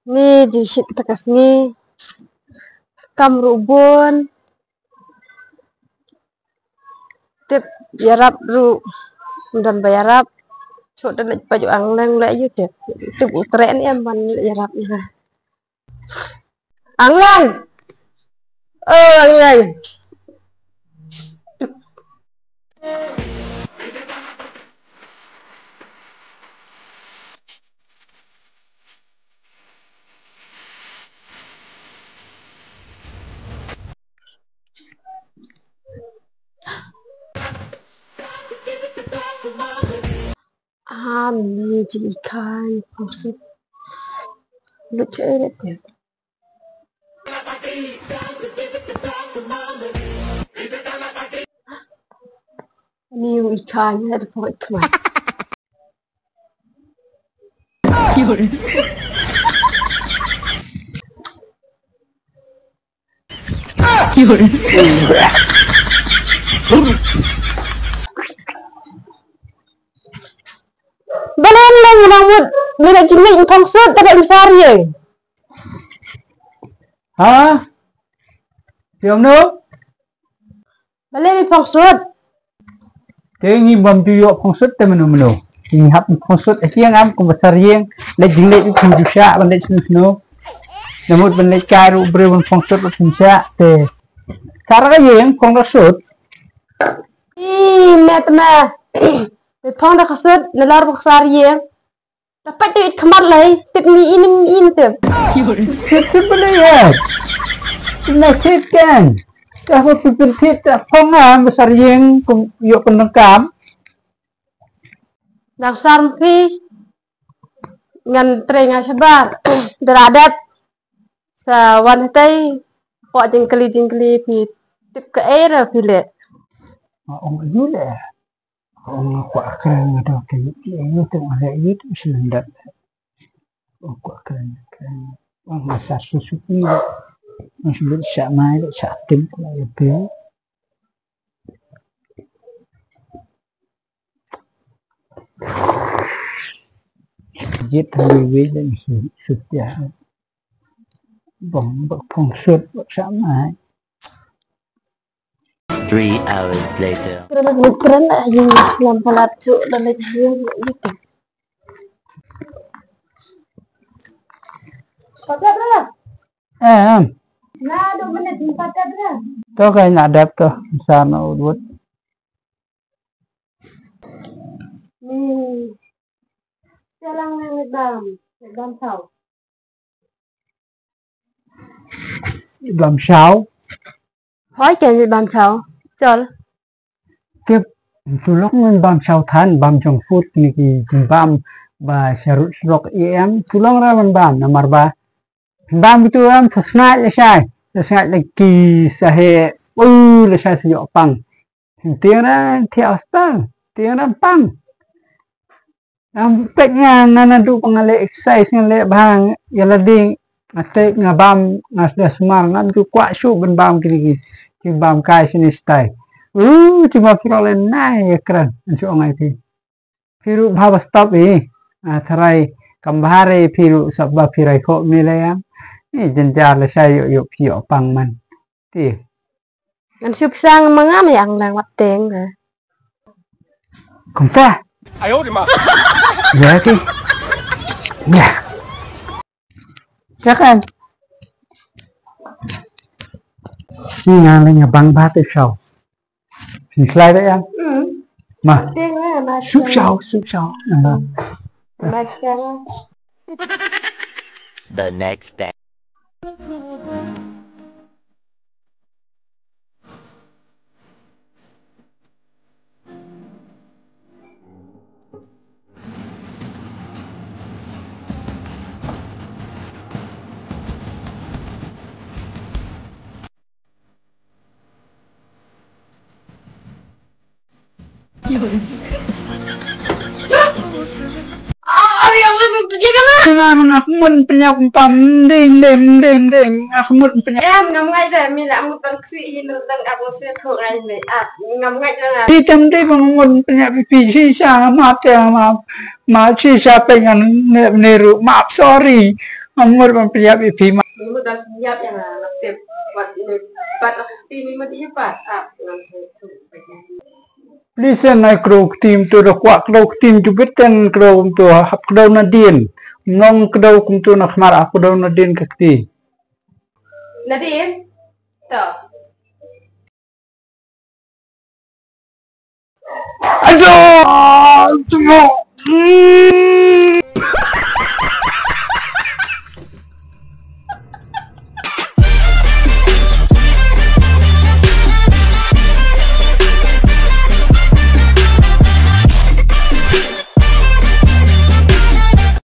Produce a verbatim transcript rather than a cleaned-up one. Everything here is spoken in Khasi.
Ni jingshit kata ka sngi. Kam ruh bun. Tip ïarap ruh. Ym don ba ïarap. Chok da leit pat u Angleng leh ïa tip. Tip u treh ni em ban leit ïarap ïa. Angleng. Oh, Angleng. Ah, ni ji ikan. Maksud. Lucu ya, Red, ya? Ni ikan ya, ada perut kemas. Balei leng nang mut, mira jingmut phong sut, dapat besar ye. Ha? Siom no? Balei phong sut? Te ngi bam ju ïoh phong sut te mano mano. Ngi hap phong sut, eh, siang am kum besar yeng, leh jingleh ju kum ju sha, ban leh snu snu. Namut ban leh kai ruh breu ban phong sut ruh kum sha, te. Kara ka yeng phong da sut. Ih, met ma. Te phong da ka sut, na lar ba ka sar yeng. Dapat tu it khmat lai, tip ni in, in tip. Tip tip boleh ya. Na tip kan. Dah berpikir tip tak phong ah besar yeng kum ïoh pendengkam. Dang sar phi. Ngan trei nga shabar. Dara dep. Sa wan hatai. Pok jingkli jingkli phi tip ka era phi leh. Ma ong ayu leh. Ong kwah kren nga dok te ïit ïit ïit ong ale ïit ong slendat. Ong kwah kren kren. Ong masa susu ïit. Ong slendat sha mai sha tim kwah ïa pil. Jit hali wei dan su su ya. Bong bok phong sut bok sha mai. Three hours later. Kren kren ayu lam palat chu dan leh ayu. Patat lah. Eh, em. Na do menit patat lah. To kai na dep to sana udut. Ni. Jalan ni bam, bam sau. Bam shaw. Hoi ken bam shaw. Chol. Tip, tu lok ngan bam shaw than, bam junk food ni ki jingbam ba sharut srok em, tu long ra man bam, namar ba. Bam tu em, sa sngai le shai, sa sngai le ki sa he, u le shai sa yok pang. Tieng ra, tieng ra, tieng ra pang. Am pek nga nga na du pang le exercise nga le bhang ya la ding nga tek nga bam nga sda sumar nga tu kwah shu ben bam kini ki ki bam kai sini stai. Uh, cuma piro le nai ya kran an shu ngai ti. Piru bha ba stop i. Ah, tharai kam bahare piru sab ba pirai kho mi le yang. Ni jenjar le sai yo yo pio pang man. Ti. Ngan shu pisa nga ma nga me ang lang wat teng. Kumta. Ayo di ma. Ya ki. Ya. Silakan. Ni nga leng bang ba te shaw. Ni slai da ya. Hmm. Ma. Teng lah ma. Sup shaw, sup shaw. Ma. Ma shaw. The next day. Nga mut pynïap pam ding ding ding ding. Nga mut pynïap. Em, ngam ngai da, mi la mut ban ksi hi nang dang ap ngam sngewthuh ngai me. Ap, ngam ngai da nga. Ti tem ti ban mut pynïap pi shisha ma te ma. Ma shisha pe ngan ne ne ru ma sorry. Amor ban pynïap ïa phi ma. Ni mut dang pynïap ïa nga, la tip. Wat ni pat la kti ni mut ïa pat. Ah, ngan sa. Please, nai kro kti mtu da kwah kro kti mtu beten kro mtu hap kro nadien. Nong kro kumtu na khmar ap kro nadien ka kti. Nadien? To. Aduh, tengok. Hmm.